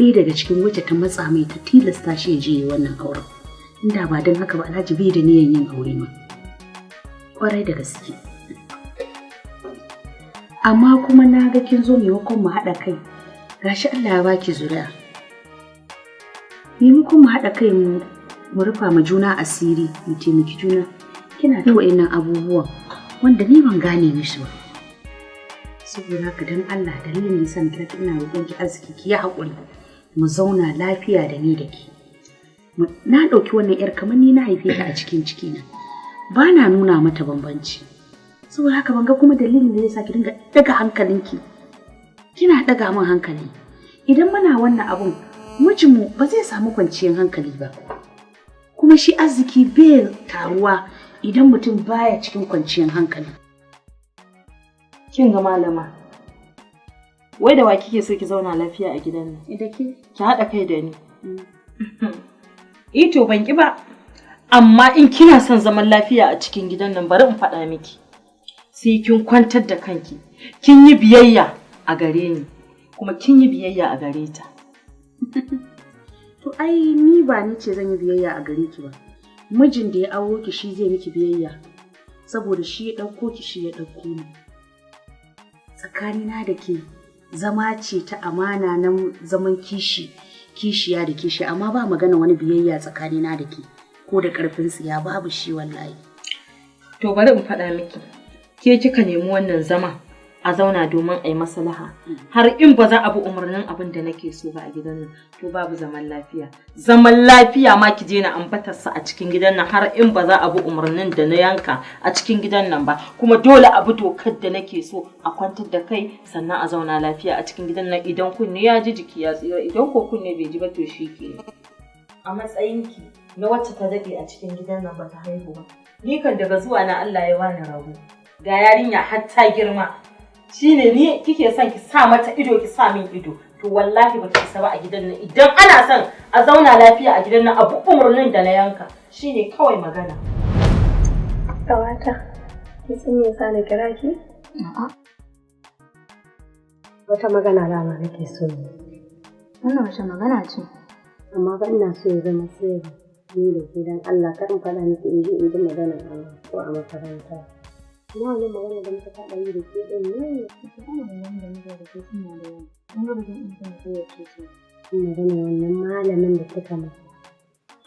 ɗaya daga cikin wacce ta matsa mai ta tilasta shi ya je yi wannan auren. Inda ba don haka ba, Alhaji bai da niyan yin aure ma. Kwarai da gaske. Amma kuma na ga kin zo, maimakon mu haɗa kai, gashi Allah ya baki zuri'a. Maimakon mu haɗa kai mu rufa ma juna asiri, mu taimaki juna, kina ta wa'innan abubuwan wanda ni ban gane mishi ba. Saboda haka, dan Allah, dalilin da yasa na kira ki, ina roƙon ki arziki, ki yi haƙuri mu zauna lafiya da ni da ke. Na ɗauki wannan 'yar kamar ni na haife ta a cikin cikina. Ba na nuna mata bambanci. Saboda haka ban ga kuma dalilin da zai sa ki dinga ɗaga hankalinki. Kina ɗaga min hankali. Idan muna wannan abun, mijinmu ba zai samu kwanciyar hankali ba. Kuma shi arziki bai taruwa idan mutum baya cikin kwanciyar hankali. Kin ga malama. Wai da wa kike so ki zauna lafiya a gidan nan? Da ke. Ki haɗa kai da ni. Eh to, ban ki ba. Amma in kina son zaman lafiya a cikin gidan nan, bari in faɗa miki. Sai kin kwantar da kanki. Kin yi biyayya a gare ni. Kuma kin yi biyayya a gare ta. To ai ni ba ni ce zan yi biyayya a gare ki ba. Mijin da ya auro ki shi zai miki biyayya. Saboda shi ya ɗauko ki, shi ya ɗauko ni. Tsakanina da ke zama ce ta amana na zaman kishi, kishiya da kishi, amma ba magana wani biyayya tsakanina da ke ko da ƙarfin tsiya, babu shi wallahi. To bari in faɗa miki. Ke kika nemi wannan zama a zauna domin a yi maslaha. Har in ba za a bi umarnin abin da nake so ba a gidan nan, to babu zaman lafiya. Zaman lafiya ma ki je na ambatarsa a cikin gidan nan, har in ba za a bi umarnin da na yanka a cikin gidan nan ba. Kuma dole a bi dokar da nake so, a kwantar da kai, sannan a zauna lafiya a cikin gidan nan. Idan kunne ya ji, jiki ya tsira. Idan ko kunne bai ji ba, to shi ke. A matsayinki na wacce ta daɗe a cikin gidan nan ba ta haihu ba. Ni kan daga zuwa na Allah ya bani rabo. Ga yarinya har ta girma. Shine ni kike son ki sa mata ido, ki sa min ido. To wallahi ba ki isa ba a gidan nan. Idan ana son a zauna lafiya a gidan nan, abu umarnin da na yanka. Shine kawai magana. Ƙawata, ki san me yasa na kira ki? A'a. Wata magana dama nake so yi. Wannan wace magana ce? Amma fa ina so ya zama sirri ni da ke, don Allah kar in faɗa miki in je in ji magana a ko a makaranta. Amma wannan magana da muka taɓa yi da ke ɗin ne. Ita ana maganganun da muka da ke suna da yawa. Kun ga ba zan iya tuna kowacce ce. Magana wannan malamin da kika masa.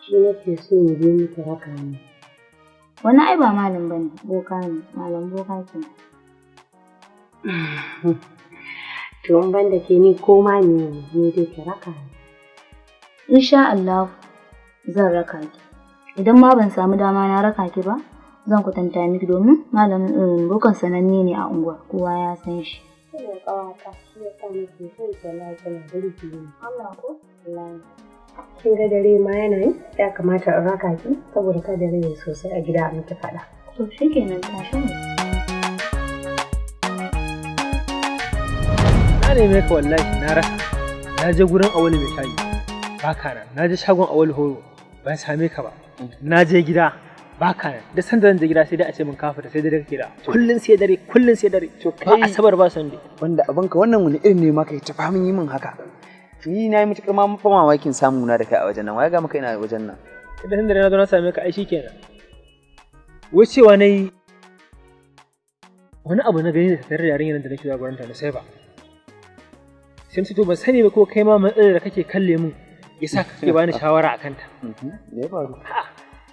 Shi nake so in je miki raka ni. Wani ai ba malam bane, boka ne, malam boka ke. To in ban da ke ni ko ma ne, ni dai ki raka ni. Insha Allah zan raka ki. Idan ma ban samu dama na raka ki ba, zan kwatanta miki, domin malamin bokan sananne ne a unguwar, kowa ya san shi. Ina ƙawata, shi yasa nake son ki, wallahi kina burge ni. Allah ko? Wallahi. Kin ga dare ma yana yi, ya kamata in raka ki saboda kada dare ya sosai a gida a miki faɗa. To shikenan, tashi mu. Na neme ka wallahi na rasa. Na je gurin Awali mai shayi, baka nan. Na je shagon Awali Horo, ban same ka ba. Na je gida, baka nan. Da sanda zan je gida, sai dai a ce min ka fita, sai dare kake da. Kullun sai dare, kullun sai dare. To Ba kai Asabar ba Sunday. Wanda abinka wannan wani irin ne ma kai ta famin yi min haka? Ni na yi matuƙar ma fa mamakin samu na da kai a wajen nan. Waye ga maka ina wajen nan? Da sanda na zo na same ka, ai shikenan. Wai cewa nayi wani abu na gani da tattare da yarinyar da nake zuwa gurin ta na sai ba. Sai na ce to ban sani ba ko kai ma matsalar da kake kalle mun yasa kake bani shawara akan ta. Me ya faru?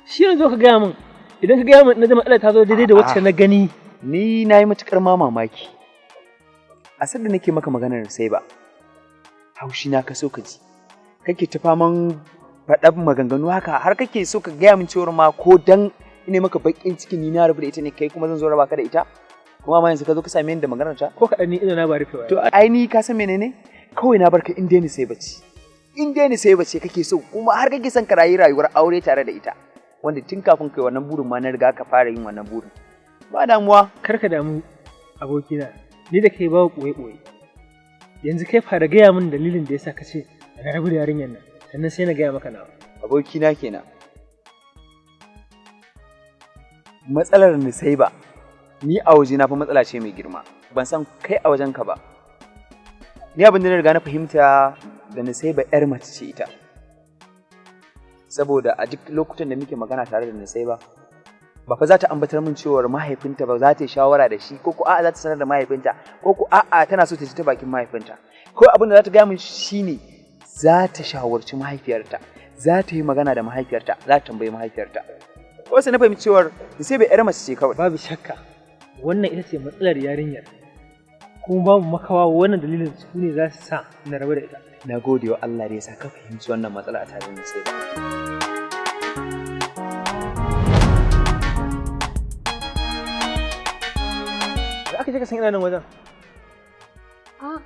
Shi yanzu ka gaya min, idan ka gaya min na ji matsalar ta zo daidai da wacce na gani. Ni na yi matuƙar ma mamaki. A sanda nake maka maganar sai ba, haushi na ka so ka ji. Kake ta faman faɗan maganganu haka, har kake so ka gaya min cewar ma ko dan ina maka baƙin ciki ni na rabu da ita ne, kai kuma zan zo raba ka da ita? Kuma ma yanzu ka zo ka same ni da maganar ta? Ko kaɗan ni ina na ba rufewa. To ai ni ka san menene? Kawai na barka in dai ni sai bace. In dai ni sai bace kake so, kuma har kake son ka rayu rayuwar aure tare da ita. Wanda tun kafin kai wannan burin ma na riga ka fara yin wannan burin. Ba damuwa. Kar ka damu abokina, ni da kai babu ɓoye-ɓoye. Yanzu kai fara gaya min dalilin da yasa ka ce na rabu da yarinyar nan, sannan sai na gaya maka nawa. Abokina kenan. Matsalar Nusaiba ni a waje na fa matsala ce mai girma. Ban san kai a wajenka ba. Ni abin da na riga na fahimta, da Nusaiba 'yar mace ce ita. Saboda a duk lokutan da muke magana tare da Nusaiba, ba fa za ta ambatar min cewar mahaifinta ba za ta yi shawara da shi, ko ko a'a za ta sanar da mahaifinta, ko ko a'a tana so ta ji ta bakin mahaifinta. Ko abin da za ta gaya min shine za ta shawarci mahaifiyarta, za ta yi magana da mahaifiyarta, za ta tambayi mahaifiyarta. Ko sai na fahimci cewar Nusaiba 'yar mace ce kawai. Babu shakka wannan ita ce matsalar yarinyar, kuma babu makawa wannan dalilin su ne za su sa na rabu da ita. Na gode wa Allah da ya sa ka fahimci wannan matsala a tare da Nusaiba. Da aka je ka san ina nan wajen? Ah,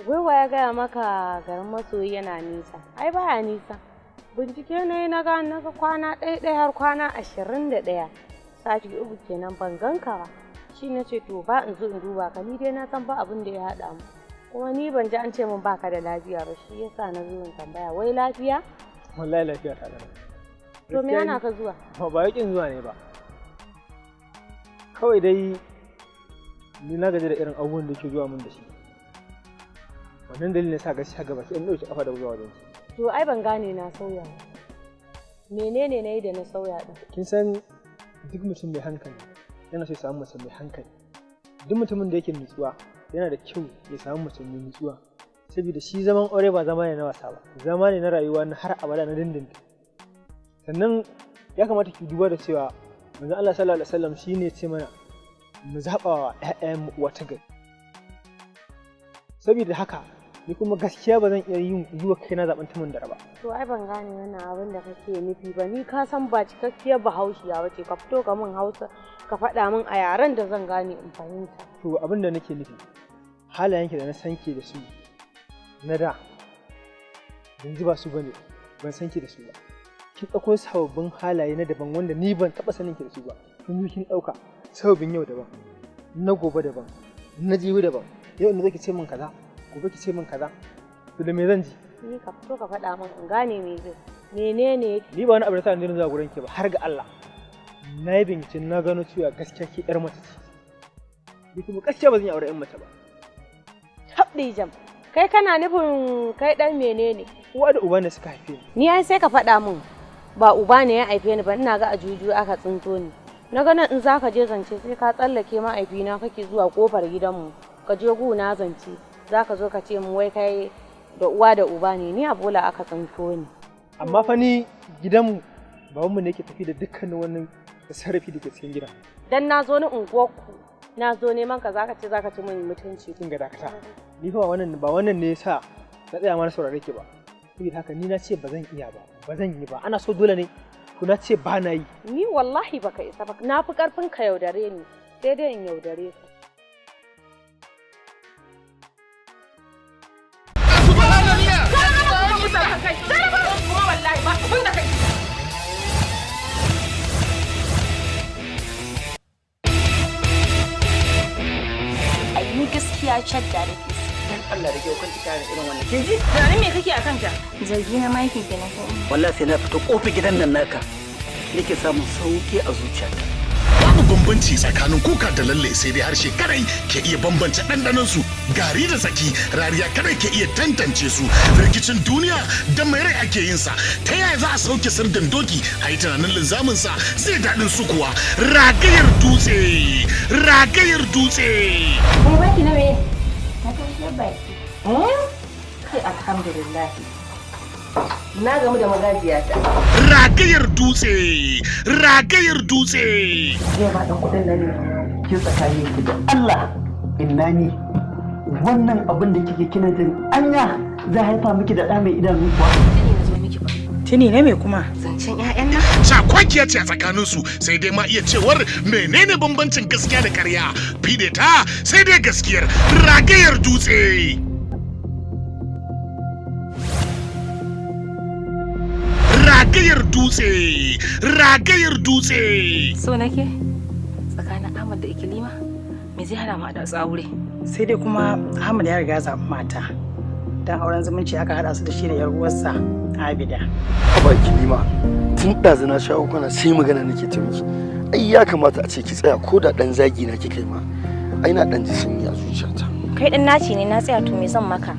wai ya gaya maka garin masoyi yana nisa? Ai baya nisa. Bincike ne na ga na ga kwana ɗaya ɗaya har kwana 21. Sati 3 kenan ban ganka ba. Shi na ce to ba in zo in duba ka, ni dai na san ba abin da ya haɗa mu. Kuma ni ban ji an ce min baka da lafiya ba, shi yasa na zo in tambaya, wai lafiya? Wallahi lafiya ta gana. To me yana ka zuwa? Ba yakin zuwa ne ba. Kawai dai ni na gaji da irin abubuwan da ke zuwa min da shi. Wannan dalilin sa gaskiya gaba ki in dauki kafa da zuwa wajen ki. To ai ban gane na sauya ba. Menene nayi da na sauya din? Kin san duk mutum mai hankali yana so ya samu mace mai hankali. Duk mutumin da yake nutsuwa yana da kyau ya samu mace mai nutsuwa. Saboda shi zaman aure ba zama ne na wasa ba, zama ne na rayuwa na har abada na dindindin. Sannan ya kamata ki duba da cewa manzon Allah sallallahu alaihi wasallam shine ya ce mana mu zaɓa wa ‘ya'yanmu uwa ta gari. Saboda haka ni kuma gaskiya ba zan iya yin yi wa kaina zaɓen tumun dare ba. To ai ban gane wannan abin da kake nufi ba, ni ka san ba cikakkiyar Bahaushiya ba ce, ka fito ka min Hausa ka faɗa min a yaren da zan gane in fahimta. To abin da nake nufi, halayenki da na san ke da su na da yanzu ba su bane, ban san ki da su ba. Kin ɗauko sababbin halaye na daban wanda ni ban taɓa sanin ki da su ba. Kin zo kin ɗauka sababbin yau daban, na gobe daban, na jibi daban. Yau in zaki ce min kaza, gobe ki ce min kaza. To da me zan ji? Ni ka fito ka faɗa min in gane me zai. Menene? Ni ba wani abu da sa ni zuwa gurin ki ba, har ga Allah. Na yi bincike na gano cewa gaskiya ke ƴar mace ce. Ni kuma gaskiya ba zan yi aure ƴar mace ba. Tabɗi jam. Kai kana nufin kai ɗan menene? Uwa da uba ne suka haife ni. Ni ai sai ka faɗa min. Ba uba ne ya haife ni ba, ina ga a juju aka tsinto ni. Na ga nan in zaka je zance sai ka tsallake ma'aifina kake zuwa kofar gidanmu. Ka je guna zance. Zaka zo ka ce min wai kai da uwa da uba ne, ni a bola aka tsinto ni. Amma fa ni gidanmu babanmu ne ke tafi da dukkanin wannan tasarrufi da ke cikin gidan. Dan na zo ni unguwarku, na zo neman ka zaka ce zaka ci min mutunci. Kin ga dakata. Ni fa ba wannan ne yasa na tsaya ma na saurare ki ba. Saboda haka ni na ce ba zan iya ba, ba zan yi ba. Ana so dole ne. To na ce ba na yi. Ni wallahi baka isa ba. Na fi karfin ka yaudare ni, sai dai in yaudare ka. Ai ni gaskiya shadda da ke. Dan Allah da kyau kan kare irin wannan. Kin ji? Tunanin me kake akan ta? Zargi na ma yake kenan ko? Wallahi sai na fito kofar gidan nan naka. Nake samun sauki a zuciyata. Babu bambanci tsakanin kuka da lalle, sai dai harshe kadai ke iya bambance ɗanɗanon su. Gari da tsaki, rariya kadai ke iya tantance su. Rikicin duniya da mai rai ake yin sa. Ta yaya za a sauke sirdin doki a yi tunanin linzamin sa zai daɗin su kuwa. Ragayar dutse, ragayar dutse. Kai baki na me? Na tafiyar baki. Kai alhamdulillah. Na gamu da magajiyata. Ragayar dutse, ragayar dutse. Zai ba ɗan kuɗin nan ne. Ki tsakanin ki da Allah inna ni wannan abin da kike kina jin anya zai haifa miki da ɗa mai idanu kuwa. Tuni na zo miki ba. Tuni na me kuma? Zancen ƴaƴan nan. Cakwakiya ce a tsakaninsu, sai dai ma iya cewar menene bambancin gaskiya da ƙarya. Fide ta sai dai gaskiyar ragayar dutse. Ragayar dutse, ragayar dutse. So nake tsakanin Ahmad da Ikilima me zai hana mu haɗa su aure? Sai dai kuma Ahmad ya riga zaɓi mata. Dan auren zumunci aka haɗa su da shi da 'yar uwarsa Abida. Haba Kilima, tun ɗazu na shawo kwana sai magana nake ta miki. Ai ya kamata a ce ki tsaya ko da ɗan zagi na kika yi ma. Ai na ɗan ji sanyi a zuciyata. Kai ɗan naci ne na tsaya, to me zan maka?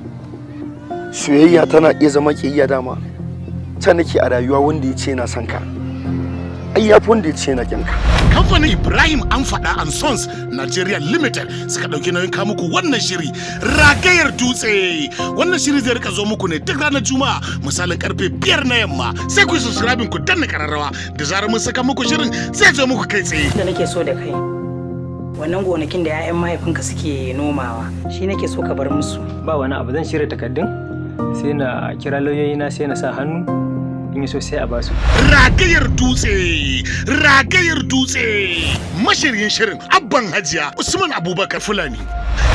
Soyayya tana iya zama ƙiyayya. Dama ta nake a rayuwa, wanda ya ce yana son ka ai yafi wanda ya ce yana ƙin ka. Kamfanin Ibrahim An Faɗa and Sons Nigeria Limited suka ɗauki nauyin kawo muku wannan shiri, Ragayar Dutse. Wannan shiri zai rika zo muku ne duk ranar Juma'a, misalin karfe 5 na yamma. Sai ku yi subscribing, ku danna kararrawa. Da zarar mun saka muku shirin, zai zo muku kai tsaye. Da nake so da kai, wannan gonakin da 'ya'yan mahaifinka suke nomawa, shi nake so ka bar musu. Ba wani abu, zan shirya takardun, sai na kira lauyoyina, sai na sa hannu, in yi so sai a basu. Ragayar Dutse, Ragayar Dutse. Mashiryin shirin, Abban Hajiya Usman Abubakar Fulani.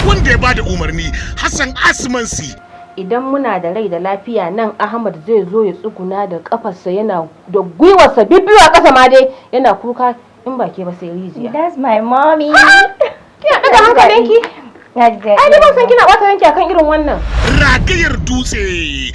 Wanda ya bada umarni, Hassan Asmansi. Idan muna da rai da lafiya, nan Ahmad zai zo ya tsuguna da kafarsa, yana da gwiwarsa bibbiyu a ƙasa ma dai yana kuka, in ba ke ba sai rijiya. That's my mommy. Kina daga hankalinki? Na ji daɗi. Ai ni ban san kina ɓata ranki akan irin wannan. Ragayar Dutse.